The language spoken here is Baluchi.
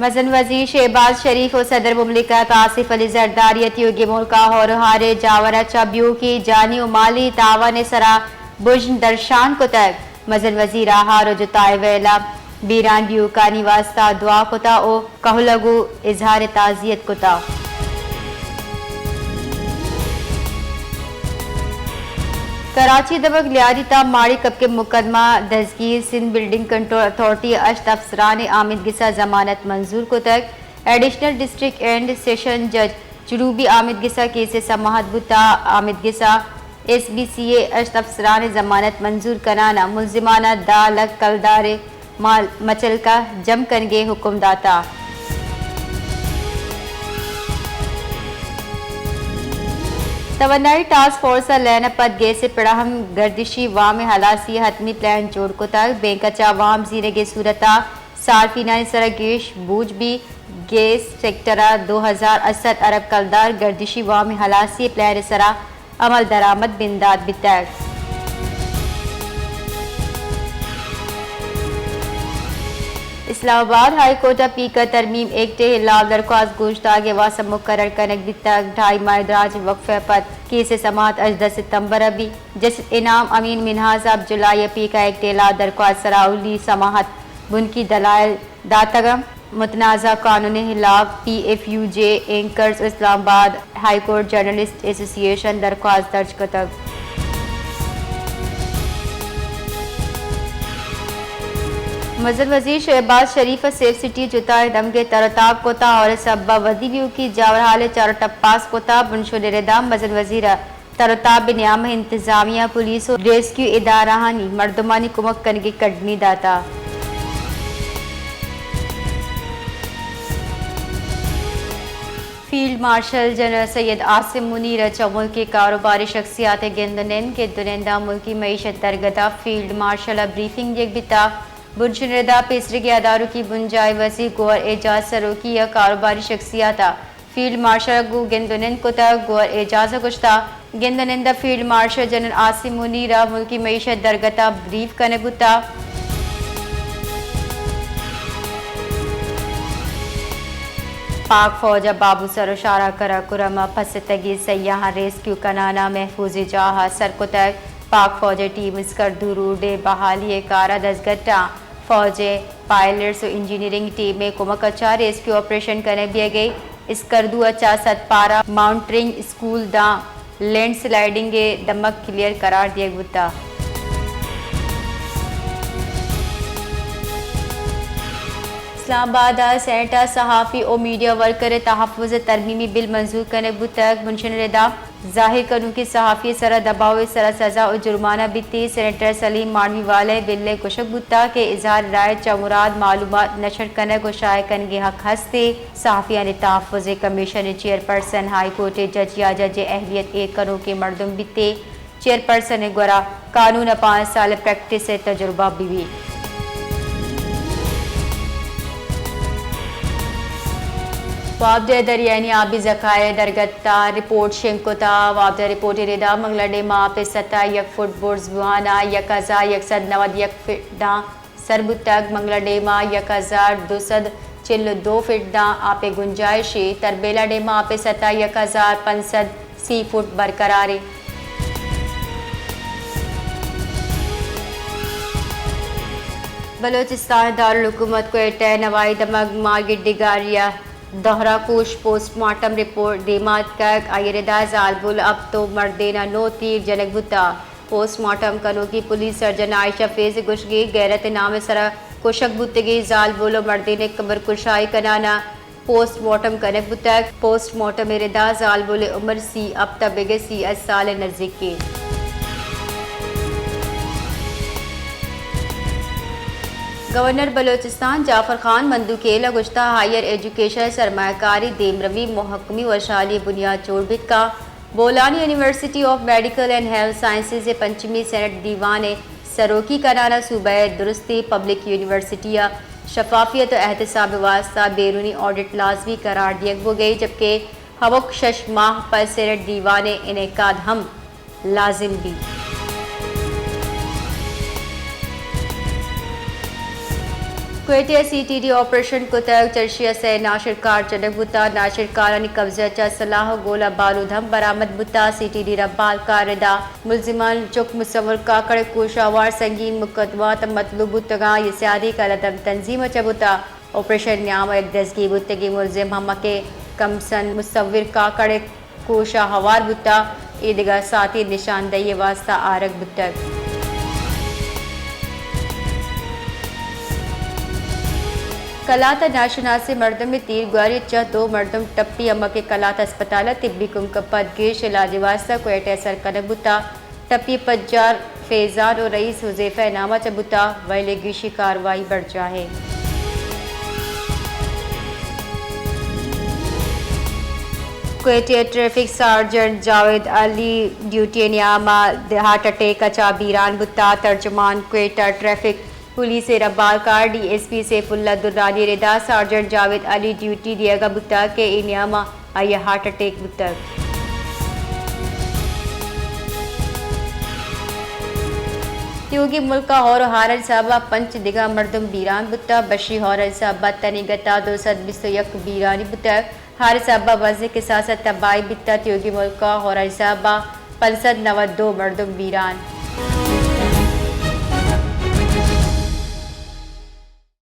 مزن وزیر شہباز شریف و صدر مملکت آصف علی زرداری ء تیوگیں ملک ء ہور و ہار ء جاور ء چہ بیوکی جانی و مالی تاوان ء سرا بژن درشان کتگ۔ مزن وزیر ء ہار و جتائیں ویل ء بیران بیوکانی واستہ دعا کتہ و کہول ء گوں اظہار تعزیت کتہ۔ کراچی دمگ لیاری تاں ماڑی کپگ ء مقدمہ دزگیر، سندھ بلڈنگ کنٹرول اتھارٹی ء ہشت افسران ء آمید گس ء ضمانت منظور کتگ۔ ایڈیشنل ڈسٹرکٹ اینڈ سیشن جج جنوبی آمید گس ء کیس ء سماعت بوتہ۔ آمید گس ء ایس بی سی ء ہشت افسران ء ضمانت منظور کنان ء ملزمان ء دہ لکھ کلدار ء مال مچلکہ جم کنگ ء حکم داتہ۔ توانائی ٹاسک فورس ء لین ء پد گیس ء پڑ ء ہم گردشی وام ء ہلاسی ء حتمی پلان جوڑ کتگ۔ بینک ء چہ وام زیرگ ء صورت ء صارفینانی سرا گیش بوج بی۔ گیس سیکٹر ء دو ہزار ہشت سد ارب کلدار گردشی وام ء ہلاسی ء پلان ء سرا عمل درآمد بندات بیتگ۔ اسلام آباد ہائی کورٹ ء پیک ء ترمیم ایکٹ ء ہلاپ درخواست گوشدارگ ء واستہ مقرر کنگ بیتگ۔ ڈھائی ماہ ء دراجیں وقفہ ء پد کیس ء سماعت ہژدہ ستمبر ء بیت۔ جسٹس انعام امین منہاز ء جولائی ء پیک ء ایکٹ ء ہلاپ درخواست ء سرا اولی سماعت بنکی دلائل داتگ انت۔ متنازعہ قانون ء ہلاپ پی ایف یو جے، اینکرز، اسلام آباد ہائی کورٹ جرنلسٹ ایسوسی ایشن درخواست درج کتگ۔ مزن وزیر شہباز شریف ء سیف سٹی جتائیں دمگے تر و تاب کتہ اور سبب ودی بیوکی جاورحال ء چار ٹپاس کتہ۔ بنشون ردا مزن وزیر ء تر و تاب ء نیام ء انتظامیہ، پولیس و ریسکیو ادارہانی مردمانی کمک کنگ ء کڈنی Data. Field marshal general Syed عاصم منیر ء چہ ملک ء کاروباری شخصیات ء گند و نند، گند و نند ء ملکی معیشت درگت ء فیلڈ مارشل ء بریفنگ دیگ بیتہ۔ بنشون ردا پیسریگیں ادارکی بنجاہی وزیر گوہر اعجاز سروکی ء کاروباری شخصیات ء فیلڈ مارشل ء گوں گند و نند کتگ۔ گوہر اعجاز ء گوشتہ، گند و نند ء فیلڈ مارشل جنرل عاصم منیر ء ملکی معیشت درگت ء بریف کنگ بوتہ۔ پاک فوج ء بابو سر و شاہراہ قراقرم ء پستگیں سیاہاں ریسکیو کنان ء محفوظیں جاہ ء سر کتگ۔ پاک فوج ء ٹیم اسکردو روڈ ء بحالی ء کار ء دزگٹ آں۔ فوج ء پائلٹس و انجینئرنگ ٹیم ء کمک ء چہ ریسکیو آپریشن کنگ بیگ ء اسکردو ء چہ سد پارہ ماؤنٹرنگ اسکول داں لینڈ سلائیڈنگ ء دمگ کلیئر قرار دیگ بوتہ۔ اسلام آباد ء سینیٹ ء صحافی و میڈیا ورکر ء تحفظ ء ترمیمی بل منظور کنگ بوتگ۔ بنشون ردا ظاہر کنوکیں صحافی ء سرا دباؤ ء سرا سزا و جرمانہ بیت۔ سینیٹر سلیم مانوی والا ء بل ء گوشگ بوتگ کہ اظہار رائے چہ مراد معلومات نشر کنگ و شائع کنگ ء حق ہست ء صحافیانی تحفظ ء کمیشن ء چیئرپرسن، ہائی کورٹ ء جج یا جج ء اہلیت ایر کنوکیں مردم بیت۔ چیئرپرسن ء گورا قانون ء پانچ سال ء پریکٹس ء تجربہ بہ بیت۔ وابدہ ء دریانی آبی ذخائر ء درگت ء رپورٹ شنگ کتہ۔ وابدہ ء رپورٹ ء ردا منگلا ڈیم ء آپ ء سطح یک فٹ برز بوہان ء یک ہزار یک سد نود یک فٹ داں سر بوتگ۔ منگلا ڈیم ء یک ہزار دو سد چل ء دو فٹ داں آپ ء گنجائش ء، تربیلا ڈیم ء آپ ء سطح یک ہزار پنچ سد سی فٹ برقرار ء۔ بلوچستان ء دارالحکومت کوئٹہ ء نوائی دمگ ماگڈی گاری ء دہرہ کوش پوسٹ مارٹم رپورٹ دیما اتکگ۔ آئی ء ردا زالبول ء ہپت و مردین ء نو تیر جنگ بوتہ۔ پوسٹ مارٹم کنوکیں پولیس سرجن عائشہ فیض ء گوشگ ء غیرت ء نام ء سرا کشگ بوتگیں زالبول و مردین ء قبر کشائی کنان ء پوسٹ مارٹم کنگ بوتگ۔ پوسٹ مارٹم ء ردا زالبول ء عمر سی ہپت ء بگر سی ہشت سال ء نزیک انت۔ گورنر بلوچستان جعفر خان مندوخیل ء گوشتہ، ہائیر ایجوکیشن ء سرمایہ کاری، دیمروی، مھکمی وشھالی ء بنیاد جوڑ بیت کنت۔ Bolan university of medical and health sciences ء پنچمی سینٹ دیوان ء سروکی کنان ء صوبہ ء درستیں پبلک یونیورسٹی ء شفافیت ء احتساب ء واستہ بیرونی آڈٹ لازمی قرار دیگ بوگ ء، جبکہ ہمک شش ماہ پہ سینٹ دیوان ء انعقاد ہم لازم بیت۔ کوئٹہ ءَ سی ٹی ڈی آپریشن کتگ، چرشی ءَ سئے ناشرکار جنگ بوتگ، ناشرکارانی قبضہ ءَ چہ سلاہ ءُ گولہ بارود ہم برآمد بوتگ۔ سی ٹی ڈی ربالکار ءِ ردا ملزمان چک مصور کاکڑ ءِ کوش ءَ ہوار سنگین مقدمات مطلوب بوتگاں، اے سیادی کلدم تنظیم ءَ چہ بوتگ۔ آپریشن ءِ نیام ءَ یک دزگیر بوتگیں ملزم ہمک ءِ کمسن مصور کاکڑ ءِ کوش ءَ ہوار بوتگ، اے دگہ ساعتی نشاندہی ءِ واستہ آرگ بوتگ۔ کلات ءَ ناشناسیں مردمے تیرگواری ءَ چہ دو مردم ٹپی، ہمک ءِ کلات ہسپتال ءَ طبی کمک ءَ پد گیش علاج ءِ واستہ کوئٹہ ءَ سر کنگ بوتگ۔ ٹپی پجار فیضان ءُ رئیس حذیفہ ءِ نام ءَ چہ بوتگ، ویل ءِ گیشی کاروائی برجاہ اِنت۔ کوئٹہ ءِ ٹریفک سارجنٹ جاوید علی ڈیوٹی ءِ نیام ءَ ہارٹ اٹیک ءَ چہ بیران بوتگ۔ ترجمان کوئٹہ ٹریفک پولیس ءِ ربالکار ڈی ایس پی سیف اللہ درانی ءِ ردا سارجنٹ جاوید علی ڈیوٹی دیگ ءَ بوتگ کہ اے نیام ءَ آئی ءَ ہارٹ اٹیک بوتگ۔ تیوگیں ملک ءَ ہور ءُ ہار ءِ سبب ءَ پنچ دگہ مردم بیران بوتگ۔ بشی ہور ءِ سبب ءَ تنیگت ءَ دو سد بیست ءُ یک بیرانی بوتگ۔ ہار ءِ سبب ءَ بزیں کساس ءَ تباہی بیتگ۔ تیوگیں ملک ءَ ہور ءِ سبب ءَ پنچ سد نود ءُ دو مردم بیران۔